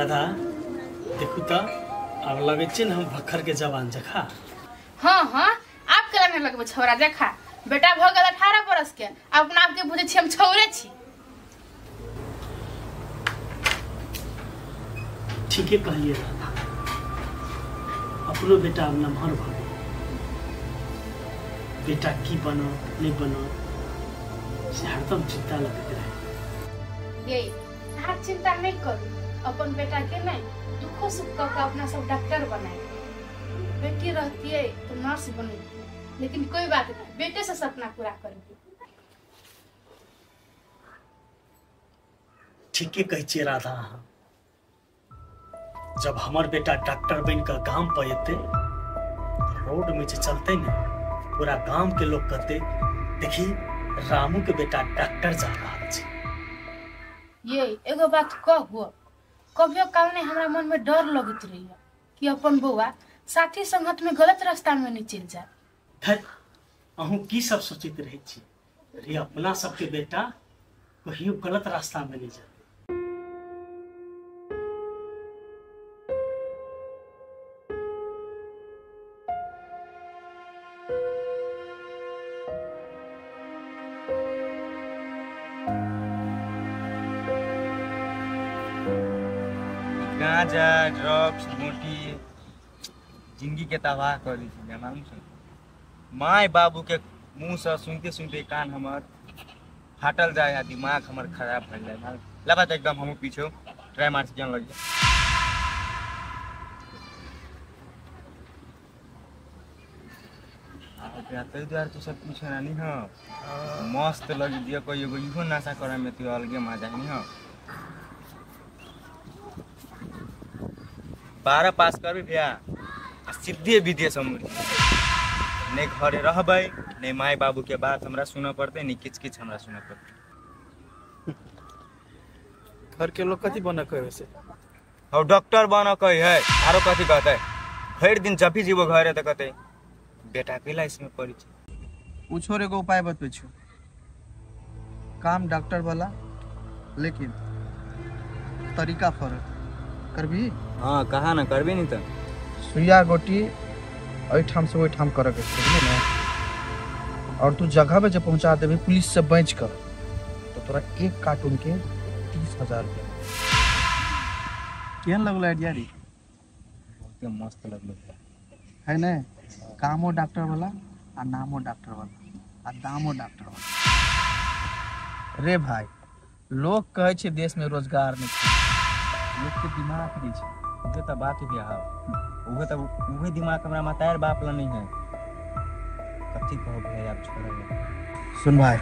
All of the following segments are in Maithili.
राधा देखू तो अब लगे छे न हम भखर के जवान जखा। हाँ हाँ आप केला नहीं लगबे छौरा जखा, बेटा भ गेल 18 बरस के, अपना आप के बुझे छी हम छौरे छी। ठीके कहलिए राधा, अपनो बेटा अब नमहर भ गेल, बेटा की बनो नहीं बनो से हरदम चिंता लगैत रहे। ये अहाँ चिंता नहीं करू, अपन बेटा के नहीं दुखो सुख कऽ के अपना सब डॉक्टर बनाए। बेटी रहती है तो नर्स बनेगी, लेकिन कोई बात नहीं, बेटे से सपना पूरा करेगी। ठीके कहै छियै राधा, जब हमर बेटा डॉक्टर बन के गाम पर एते रोड में जे चलते ने पूरा गाम के लोग कहते देखी रामू के बेटा डॉक्टर जा रहा छै। ये एगो बात कहू, कभियो काल नहीं हमरा मन में डर लगैत रही कि अपन बौआ साथी संगत में गलत रास्ता में नहीं चल जाए। अहूँ की सब सोचित रहे छी रे, अपना सबके बेटा कहियो गलत रास्ता में नहीं जाते। गांजा ड्रग्स मोटी जिंदगी के तबाह कर दी छै मालूम छै। My बाबू के मुँह से सुनते सुनते कान हमर फाटल जाए आ दिमाग हमर खराब भऽ जाए। लबा तऽ एकदम हमहूँ पीछो ट्राई मार के लग जाए। ताहि दुआरे तू सब पूछे नानी हँ मस्त लग दिया कोई एगो इहो नशा करे में तो अलगे मजा नहीं हँ। 12 पास करबी भैया आ सीधे विदेश हम नहीं घरे रहबै, नहीं my बाबू के बात हमरा सुनऽ पड़तै, नहीं किछ किछ हमरा सुनऽ पड़तै। घर के लोग कथी बनऽ कहै वैसे? हौ डॉक्टर बनऽ कहै है, आरो कथी कहतै? भरि दिन जब भी जीबो घरे तऽ कहतै बेटा कैला इसमें पड़ी छै। उ छोड़ एगो उपाय बतबै छियौ, काम डॉक्टर वाला लेकिन तरीका फरक करबी? हाँ कहा ना करबी नहीं तो सुइया गोटी एहिठाम से ओहिठाम करऽ के छै बुझली ने, और तू जगह पे जब पहुंचा देबी पुलिस से बच कर तो तोरा एक कार्टून के 30,000 रुपया। केहन लगल आइडिया रे? बहुते मस्त लगल है ने? कामो डॉक्टर वाला आ नामो डॉक्टर वाला आ दामो डॉक्टर वाला। रे भाई लोग कहै छै देश में रोजगार नहीं छै, लोग के दिमाग नहीं छै। उहे तो बात भी है, उहे तो उहे दिमाग हमरा मातार बाप ला नहीं है। कथी कहो भाई आप छोड़ा। सुन भाई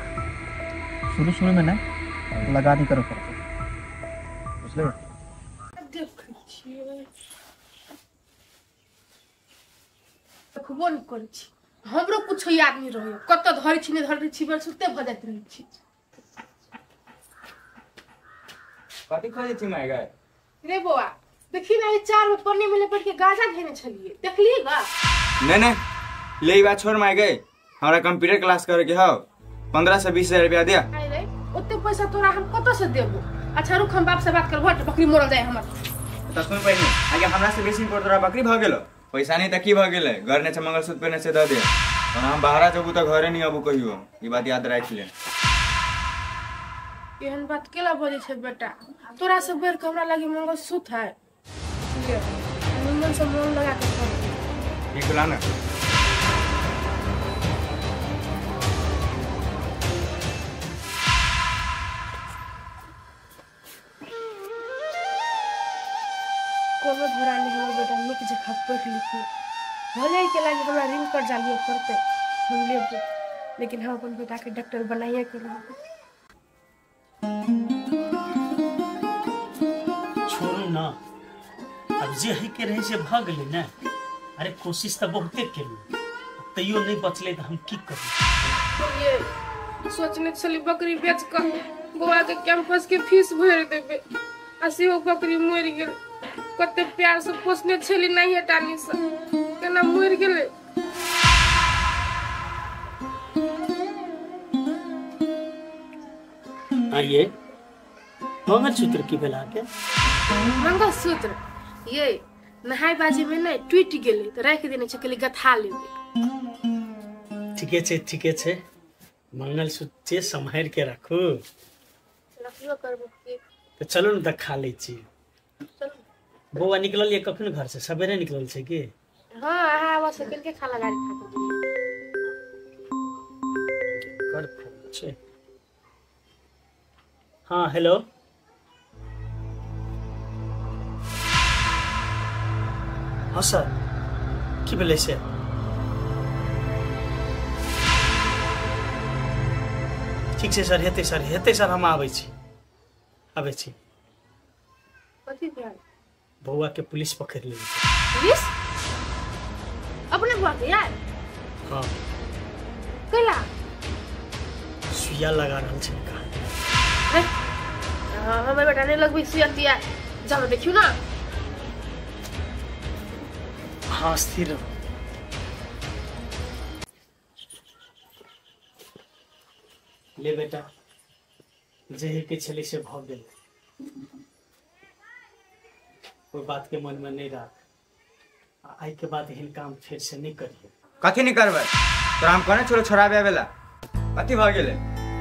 शुरू शुरू में ना लगा नहीं करो पड़ते बुझले। देखबो नहीं करै छी, हमरो कुछो याद नहीं रहे, कतऽ धरै छी नहीं धरै छी, बस सुते भऽ जाइत रहै छी। कथी खोजै छी my गए? रे बौआ देखी ना 4 गो पन्नी में लपेट के गांजा धेने छलिए, देखलिए गा? नहीं नहीं ले ई बात छोड़ my गए, हमरा कंप्यूटर क्लास करे के हौ, 15 से 20 हजार रुपया दे। अरे ओते पैसा तोरा हम कतऽ से देबो? अच्छा रुक हम बाप से बात करबो, हट बकरी मोरल जाय हमर। त सुन पहिने आगे हमरा से बेसी पर तोरा बकरी भ गेलो, पैसा नहीं त की भ गेलै, घर ने छै मंगलसूत्र पहिने से the they, और हम बाहर जबू त घरे नहीं आबू कहियो, ई बात याद राख ले। एहन बात केला बजै छै बेटा, तोरा से बेर के हमरा लागी मंगलसूत्र है, ले निमन से मन लगा के पढ़। ठीक ला ना? कोनो धरा नहीं हमर बेटा नीक जकाँ पढ़ लिख ले, भले के लागी हमरा ऋण कर्जा लिअ पड़तै हम लेबै, लेकिन हम अपन बेटा के डॉक्टर बनाइए के रहबै। छोड़ू ना, अब जे है के रहे से भऽ गेलै ने। अरे कोशिश तऽ बहुते केलहुँ तैयो नहीं बचलै तऽ हम की करू? ये सोचने छली बकरी बेच कऽ बौआ के कैंपस के फीस भरि देबै, आ सेहो बकरी मरि गेल। कते प्यार से पोसने छली नहीं टानी से, केना मरि गेलै। आइए मंगलसूत्र की भेल अहाँके? मंगलसूत्र ये नहाय बाजी में नहीं टूट गेलै त राख देने छै, कहली गथा लेबै। ठीके छै, ठीके छै, मंगलसूत्र सम्हारि के राखू। रखबो करबो की। तऽ चलू ने देखा लै छी। बौआ निकलल ये कखन घर से? सवेरे निकलल छै की? हाँ, अहाँ आवाज से के खाला गाड़ी खा कर फोन छै। हाँ हेलो, हाँ सर, की भेलै से? ठीक छै सर, हेतै सर, हेतै सर, हम आबै छी, आबै छी। कथी भेल? बौआ के पुलिस पकड़ लेलकै। पुलिस? अपने बौआ के यार? हाँ। कैला? सुइया लगा रहल छै का। हमर बेटा नहीं लगबै सुइया तिया, जाओ देखियौ ना। हाँ स्थिर रहो। ले बेटा, जे के छलै से भऽ गेल, कोई बात के मन में नहीं राख। आइ के बाद एहन काम फेर से नहीं करिए। कथी नहीं करबै? तोरा हम कहने छोड़ो छोड़ाबे आबेला, कथी भऽ गेलै?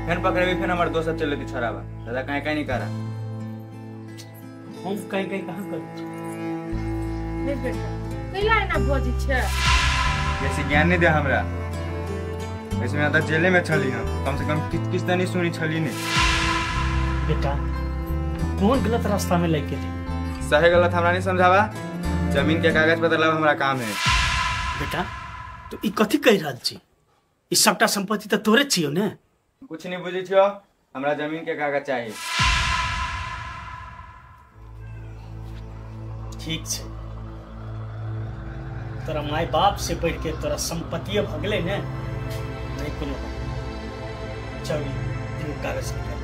फेन पकड़ेबी, फेन हमर दोस्त चलि जेतै छोड़ाबा। दादा कहीं कहीं नहीं करा। हम कहीं कहीं कहाँ करै? ले बेटा, कैला एना बजै छै? बेसी ज्ञान नहीं दे हमरा। ऐसे में जेले में छली हम, कम से कम किछ किछ त नहीं सुनी छली नहीं। बेटा कौन गलत रास्ता में लेके ली? सही गलत हमरा नहीं समझावा, जमीन के कागज पत्र लावा, हमरा काम है। बेटा तो ई कथी कहि रहल छी? ई सबटा संपत्ति त तोरे छियौ ने? कुछ नहीं बुझै छियौ, हमरा जमीन के कागज चाहिए। ठीक छै, तोरा माय बाप से बढ़ के तोरा संपत्ति भऽ गेलै ने, नहीं कोनो बात। चल कागज निकाल।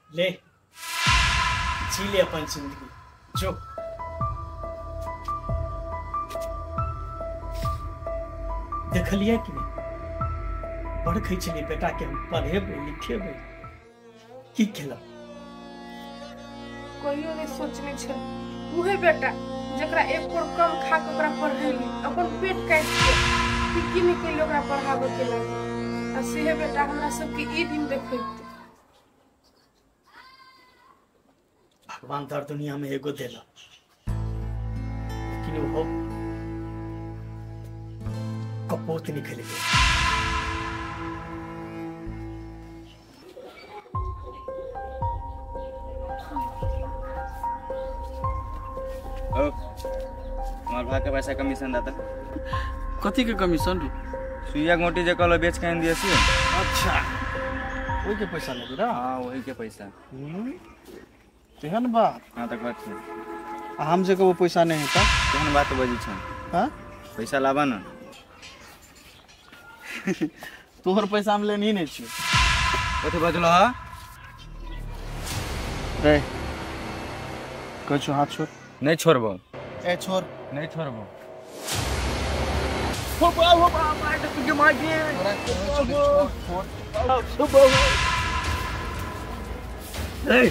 ले जी ले अपन जिंदगी जो। देखलिए कि नहीं, बड़ छलियै बेटा के हम पढ़ेबै लिखेबै, की केलक? कहियो नहीं सोचने छल उहे बेटा जकरा एक कोर कम खा के ओकरा पढ़ेली, अपन पेट काटि के की नहीं कैली ओकरा पढ़ाबे के लागी, आ सेहे बेटा हमरा सबके ई दिन देखैते। भगवान दर दुनिया में एगो देला, लेकिन वो कपोत निकल गया। ओ, हमार भाग के पैसा कमीशन दाता। कथी के कमीशन रे? सुइया गोटी जे कहलो बेच के आनि दिए से। अच्छा, ओही के पैसा लेबी ना? हां, वही के पैसा। तेहन बात? हां त कथी? आ हम जे कहबो पैसा नहीं हेता? तेहन बात बजी छ। हां, पैसा लाबा ना। तोहर पैसा हम लेनी नहीं छी। कथी बजलो ह रे? कहै छौ हाथ छोड़। नहीं छोड़बो। ए छोड़। नहीं छोड़बो। हो बाबा के मागे। छोड़ छोड़। ए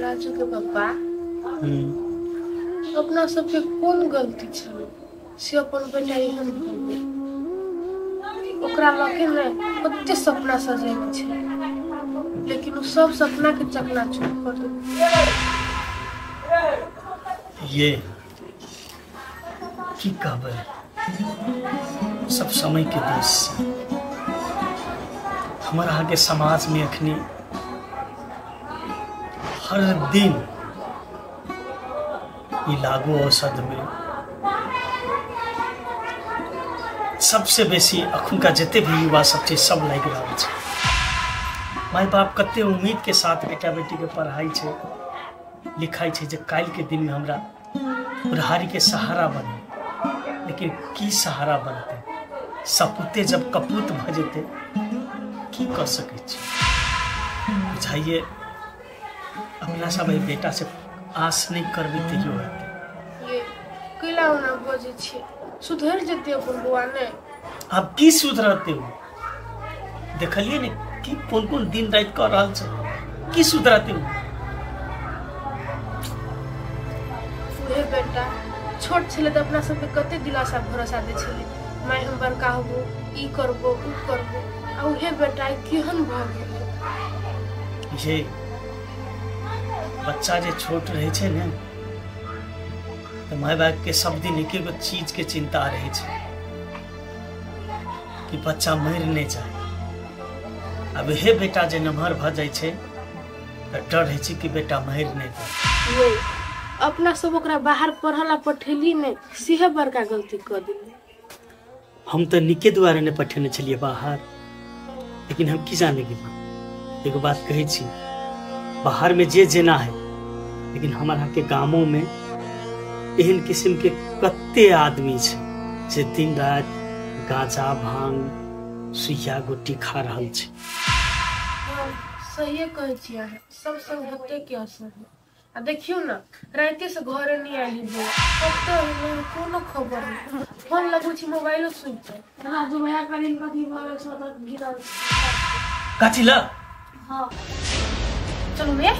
राजू के पप्पा, अपना सबके कोन गलती छल से अपन बेटा एहन भऽ गेल? ओकरा लऽ के ने कते सपना सजेने छै, लेकिन ओ सब सपना के चकनाचूर कर देलकै। ये की कहबै, सब समय के दोष छै। हमर अहाँके समाज में अखनी हर दिन ई लागू औषध में सबसे बेसी अखुनका जते भी युवा सब छै सब लागि रहल छै। माय बाप कते उम्मीद के साथ बेटा बेटी के पढ़ाई छै लिखाई छै जे काल्हि के दिन में हमरा बुढ़ारी के सहारा बने, लेकिन की सहारा बनते? सपूते जब कपूत भ जेते की कर सकै छी? बुझाइए अपना सब एहि बेटा से आस नहीं करबी तैयो हेतै। ये कैला ओना बजै छी, सुधरि जेतै अपन बौआ ने। आब की सुधरते हो? देखलिए ने कि कोन कोन दिन राति कर रहल छै, की सुधरते हो? उहे बेटा छोट छलै तऽ अपना सबके कते दिलासा भरोसा दै छलै, माय हम बड़का होबो ई करबो उ करबो, आ उहे बेटा केहन भऽ गेलै। ये बच्चा जे छोट रहै छै ने तऽ माय बाप के सब दिन एक एगो चीज के चिंता रहै छै कि बच्चा मरि नहि जाए। अब हे बेटा जे नमहर भऽ जाइ छै तऽ डर रहै छै कि बेटा मरि नहि जाए। ये अपना सब ओकरा बाहर पढ़ला पठेली ने, सेहे बड़का गलती कऽ देली। हम तऽ निके दुआरे नहि पठेने छलियै बाहर, लेकिन हम की जाने कि माँ एगो बात कहै छी, बाहर में जे जेना है लेकिन हमर अहाँके गामों में एहन किस्म के कते आदमी छै जे दिन राति गांजा भांग सुइया गोटी खा रहल छै। सहिए कहै छी अहाँ, सब संगते के असर है। आ देखियौ ने राते से घरे नहीं आयली बौआ, कतऽ एलै कोनो खबर नहीं, फोन लगबै छी मोबाइलो सुनि कऽ। राजू भैया करीन कथी भऽ गेल छै गिरल छै। काची ल हाँ चलू भैया।